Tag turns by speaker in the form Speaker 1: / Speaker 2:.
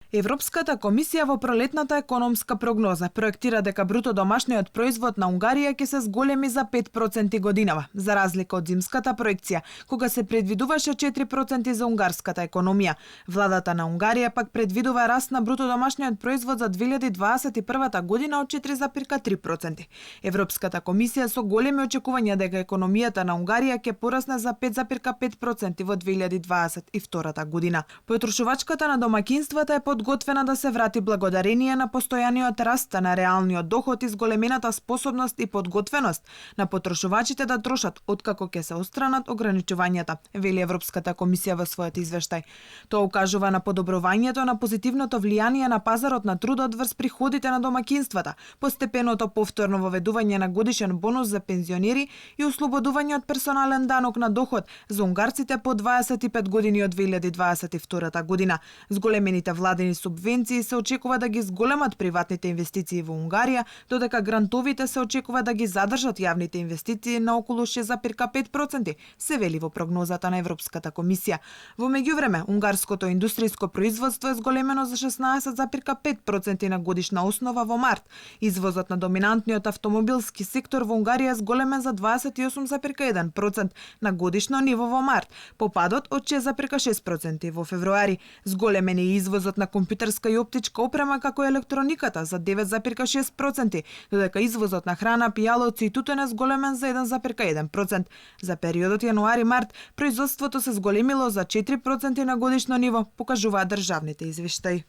Speaker 1: Европската комисија во пролетната економска прогноза проектира дека бруто домашниот производ на Унгарија ќе се зголеми за 5% годинава, за разлика од зимската проекција, кога се предвидуваше 4% за унгарската економија. Владата на Унгарија пак предвидува раст на бруто домашниот производ за 2021 година од 4,3%. Европската комисија со големи очекувања дека економијата на Унгарија ќе порасне за 5,5% во 2022 година. Потрошувачката на домаќинствата е подготвена да се врати благодарение на постојаниот раст на реалниот доход и зголемената способност и подготвеност на потрошувачите да трошат откако ќе се отстранат ограничувањата, вели Европската комисија во својот извештај. Тоа укажува на подобрувањето на позитивното влијание на пазарот на трудот врз приходите на домаќинствата, постепеното повторно воведување на годишен бонус за пензионери и ослободување од персонален данок на доход за унгарците по 25 години од 2022 година. Зголемените владени субвенции се очекува да ги зголемат приватните инвестиции во Унгарија, додека грантовите се очекува да ги задржат јавните инвестиции на околу 6,5%, се вели во прогнозата на Европската комисија. Во меѓувреме, унгарското индустријско производство е зголемено за 16,5% на годишна основа во март. Извозот на доминантниот автомобилски сектор во Унгарија е зголемен за 28,1% на годишно ниво во март, по падот од 6,6% во февруари. Зголемен е извозот на компјутерска и оптичка опрема како електрониката за 9,6%, додека извозот на храна, пијалоци и тутун е зголемен за 1,1%. За периодот јануари-март производството се зголемило за 4% на годишно ниво, покажуваат државните извештаи.